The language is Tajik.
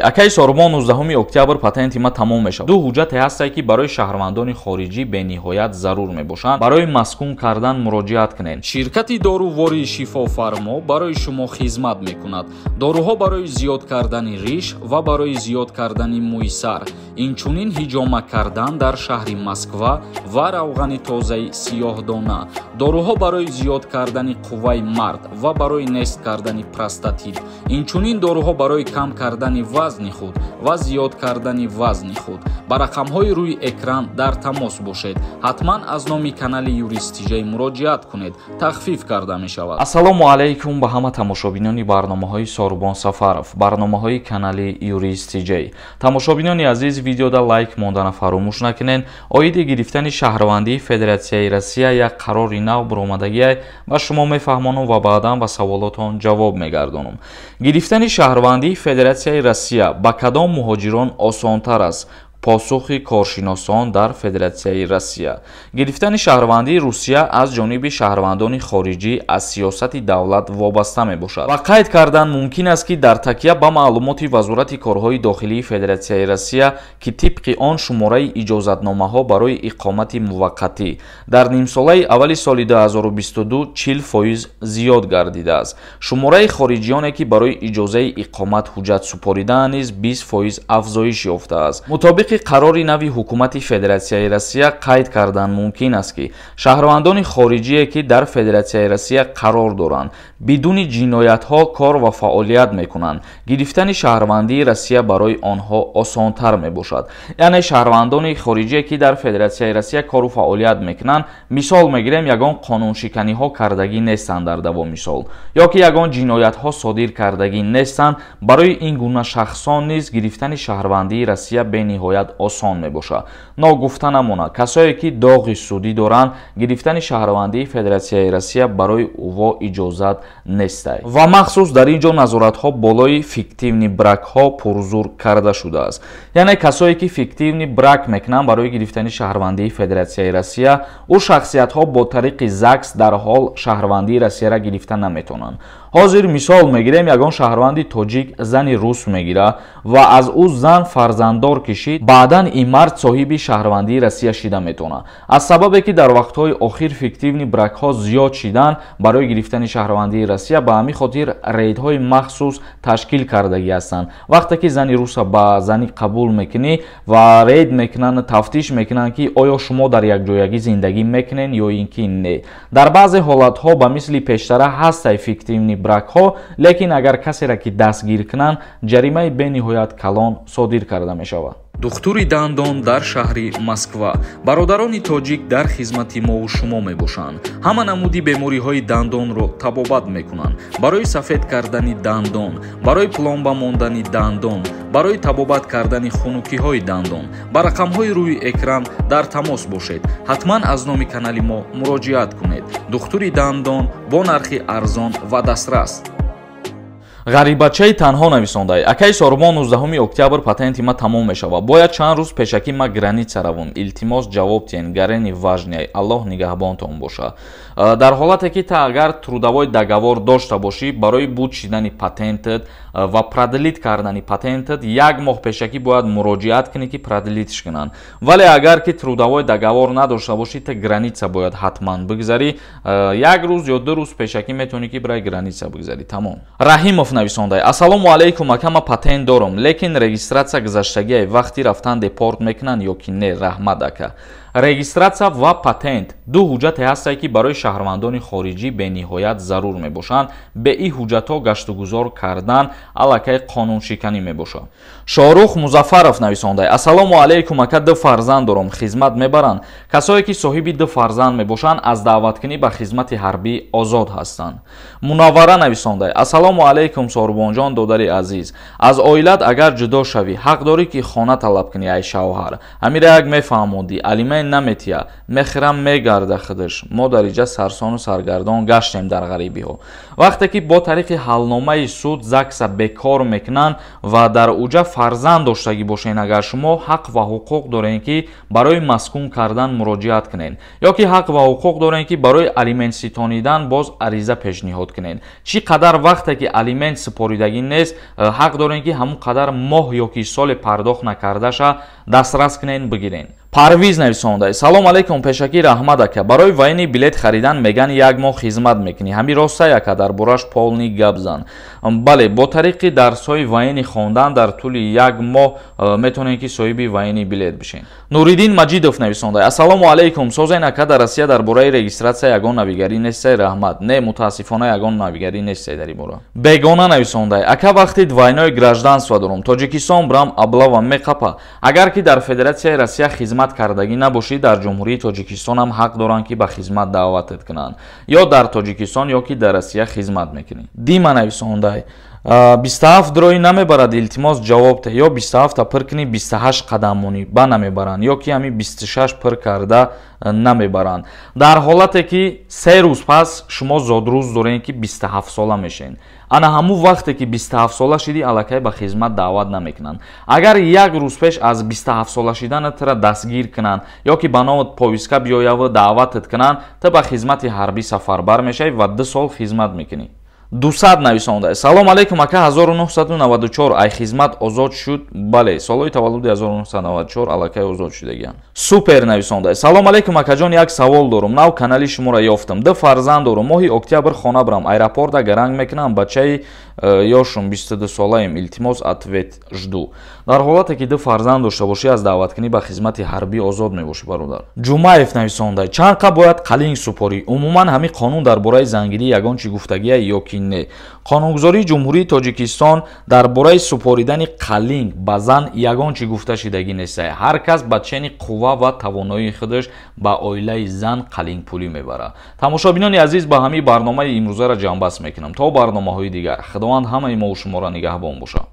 Акаи Сорбон, 19 октябр патенти ма тамом мешавад. Ду ҳуҷҷате ҳастае, ки барои шаҳрвандони хориҷӣ бениҳоят зарур мебошанд. Барои маскун кардан муроҷиат кунед. Ширкати дорувории Шифофармо барои шумо хизмат мекунад. Доруҳо барои зиёд кардани риш ва барои зиёд кардани мӯи сар, инчунин ҳиҷома кардан дар шаҳри Москва ва равғани тозаи сиёҳдона. Доруҳо барои зиёд кардани қувваи мард ва барои нест кардани простатит, инчунин доруҳо барои кам кардани вазни худ ва зиёд кардани вазни худ. Ба рақамҳои рӯи экран дар тамос бошед. Ҳатман аз номи канали Юрист Тиҷай муроҷиат кунед, тахфиф карда мешавад. Ассалому алайкум ба ҳама тамошобинони барномаҳои Сорбон Сафаров, барномаҳои канали Юрист Тиҷай. Тамошобинони азиз, видеода лайк мондана фаромӯш накунед. Оиди гирифтани шаҳрвандии Федератсияи Россия як қарори нав баромадагиай ба шумо мефаҳмонам ва баъдан ба саволотон ҷавоб мегардонам. Гирифтани шаҳрвандии Федератсияи Россия ба кадом муҳоҷирон осонтар аст? Посухи коршиносон дар Федератсияи Россия. Гирифтани шаҳрвандии Русия аз ҷониби шаҳрвандони хориҷӣ аз сиёсати давлат вобаста мебошад. Ва қайд кардан мумкин аст, ки дар такя ба маълумоти Вазорати корҳои дохилии Федератсияи Россия, ки тибқи он шумораи иҷозатномаҳо барои иқомати муваққатӣ дар нимсолаи аввали соли 2022 40% зиёд гардидааст. Шумораи хориҷиёне, ки барои иҷозаи иқомат ҳуҷҷат супоридаанд, низ 20% афзоиш ёфтааст. Мутобиқи қарори нави ҳукумати Федератсияи Россия қайд кардан мумкин аст, ки шаҳрвандони хориҷие, ки дар Федератсияи Россия қарор доранд, бидуни ҷиноятҳо кор ва фаъолият мекунанд, гирифтани шаҳрвандии Россия барои онҳо осонтар мебошад. Яъне шаҳрвандони хориҷие, ки дар Федератсияи Россия кору фаъолият мекунанд, мисол мегирем, ягон қонуншиканиҳо кардагӣ нестанд дар давоми сол ё ки ягон ҷиноятҳо содир кардагӣ нестанд, барои ин гуна шахсон низ гирифтани шаҳрвандии Россия бениҳоят осон мебошад. Ногуфта намонад, касое ки доғи судӣ доранд, гирифтани шаҳрвандии Федератсияи Россия барои ӯво иҷозат нестай. Ва махсус дар ин ҷо назоратҳо болои фиктивный бракҳо пурзур карда шудааст. Яъне касое ки фиктивный брак мекунанд барои гирифтани шаҳрвандии Федератсияи Россия, ӯ шахсиятҳо бо тариқи ЗАГС дарҳол шаҳрвандии Россияра гирифта наметавонанд. Ҳозир мисол мегирем, ягон шаҳрванди тоҷик зани рус мегирад ва аз ӯ зан фарзанддор кишид, баъдан ин мард соҳиби шаҳрвандии Россия шида метавонад. Аз сабабе ки дар вақтҳои охир фиктивный бракҳо зиёд шиданд, барои гирифтани шаҳрвандии Россия ба ҳамин хотир рейдҳои махсус ташкил кардагӣ ҳастанд. Вақте ки зани руса ба занӣ қабул мекунӣ ва рейд мекунанд, тафтиш мекунанд, ки оё шумо дар якҷоягӣ зиндагӣ мекунед ё ин ки не. Дар баъзе ҳолатҳо ба мисли пештара ҳастай фиктивный бракҳо, лекин агар касеро ки дастгир кунанд, ҷаримаи бениҳоят калон содир карда мешавад. Духтури дандон дар шаҳри Москва. Бародарони тоҷик дар хизмати мову шумо мебошанд. Ҳама намуди бемориҳои дандонро табобат мекунанд. Барои сафед кардани дандон, барои пломба мондани дандон, барои табобат кардани хунукиҳои дандон ба рақамҳои рӯи экран дар тамос бошед. Ҳатман аз номи канали мо муроҷиат кунед. Духтури дандон бо нархи арзон ва дастрас. Ғарибачаи танҳо нависондай: акаи Сорбон, 19 октябр патенти ма тамом мешавад. Бояд чанд рӯз пешакӣ ма граница равам. Илтимос, ҷавоб тиҳен, гарени важный. Аллоҳ нигаҳбонтон бошад. Дар ҳолате ки та агар трудовой договор дошта бошӣ, барои буд шидани патентат ва продлить кардани патентат як моҳ пешакӣ бояд муроҷиат кунӣ, ки продлить ш кунанд. Вале агар ки трудовой договор надошта бошӣ, та граница бояд ҳатман бигзарӣ. Як рӯз ё 2 рӯз пешакӣ метавонӣ, ки барои граница бигзарӣ. Тамом. Раҳимов нависондай: ассалому алайкум, ака, ма патент дорам, лекин регистрация гузаштагиай, вақти рафтан депорт мекунанд ё ки не? Раҳмат, ака. Регистрация ва патент ду ҳуҷҷате ҳастанд, ки барои шаҳрвандони хориҷӣ бениҳоят зарур мебошанд. Бе ин ҳуҷҷатҳо гаштугузор кардан аллакай қонуншиканӣ мебошад. Шоҳрух Музаффаров нависондай: ассалому алайкум, ака, ду фарзанд дорам, хизмат мебаранд? Касое ки соҳиби ду фарзанд мебошанд, аз даъваткунӣ ба хизмати ҳарбӣ озод ҳастанд. Мунаввара нависондай: ассалому алайкум, Сорбонҷон, додари азиз, аз оилат агар ҷудо шавӣ, ҳақ дорӣ, ки хона талаб кунӣ? Ай шавҳар, ҳамира як мефаҳмодӣ, алимент наметия, мехӯрам, мегарда худаш. Мо дар иҷа сарсону саргардон гаштем дар ғарибиҳо. Вақте ки бо тариқи ҳалномаи суд ЗАГСа бекор мекунанд ва дар уҷа фарзанд доштагӣ бошед, агар шумо ҳақ ва ҳуқуқ доред, ки барои маскун кардан муроҷиат кунед, ё ки ҳақ ва ҳуқуқ доред, ки барои алимент ситонидан боз ариза пешниҳод кунед. Чӣ қадар вақте ки алимент супоридагӣ нест, ҳақ доред, ки ҳамон қадар моҳ ё ки соли пардохт накардаша дастрас кунед, бигиред. Парвиз нависонда: салом алейкум, пешакӣ раҳмат ака. Барои военный билет харидан меган як моҳ хизмат мекунӣ, ҳами роста яка? Дар бораш полный гап зан. Бале, бо тариқи дарсҳои военный хондан дар тӯли як моҳ метавонед, ки соҳиби военный билет бишед. Нуриддин Маҷидов нависонда: ассалому алейкум, созен ака, дар Россия дар бораи регистрация ягон навигарӣ нестай, раҳмат. Не, мутаассифона, ягон навигарӣ нестай дар ин бора. Бегона нависонда: ака, вақти двойное гражданство дорум, Тоҷикистон брам, облава меқапа? Агар ки дар Федератсияи Россия хизмат кардагӣ набошӣ, дар Ҷумҳурии Тоҷикистон ҳам ҳақ доранд, ки ба хизмат даъватат кунанд. Ё дар Тоҷикистон, ё ки дар Россия хизмат мекунӣ. Дима нависондай: 27 дрои намебарад, илтимос, ҷавоб те. Ё 27-та пир кунӣ, 28 қадам монӣ, ба намебаранд, ё ки ҳами 26 пир карда намебаранд. Дар ҳолате ки 3 рӯз пас шумо зодрӯз дорем, ки 27 сола мешавед, ана ҳамун вақте ки 27 сола шидӣ, аллакай ба хизмат даъват намекунанд. Агар як рӯз пеш аз 27 сола шиданат тура дастгир кунанд ё ки ба номат повестка биёяву даъватат кунанд, ту ба хизмати ҳарбӣ сафарбар мешавӣ ва 2 сол хизмат мекунӣ. 200 нависонда: салом алейкум ака, 1994 ай хизмат озод шуд? Бале, солҳои таваллуди 1994 аллакай озод шудагиам. Супер нависонда: салом алейкум акаҷон, як савол дорум, нав канали шуморо ёфтам. Ду фарзанд дорум, моҳи октябр хона брам, аэропорта гаранг мекунам, бачаи ёшум, 22 солаем, илтимос, ответ жду. Дар ҳолате ки ду фарзанд дошта бошӣ, аз даъваткунӣ ба хизмати ҳарбӣ озод мебошӣ, бародар. Ҷумаев нависонда: чанд қа бояд қалинг супорӣ? Умуман, ҳамин қонун дар бораи зангирӣ ягон чӣ гуфтагия ё ки не? Қонунгузории Ҷумҳурии Тоҷикистон дар бораи супоридани қалинг ба зан ягон чӣ гуфта шидагӣ неста. Ҳар кас ба чени қувва ва тавоноии худаш ба оилаи зан қалингпулӣ мебарад. Тамошобинони азиз, ба ҳамин барномаи имрӯзаро ҷамъбаст мекунам. То барномаҳои дигар, Худованд ҳамаи мову шуморо нигаҳбон бошад.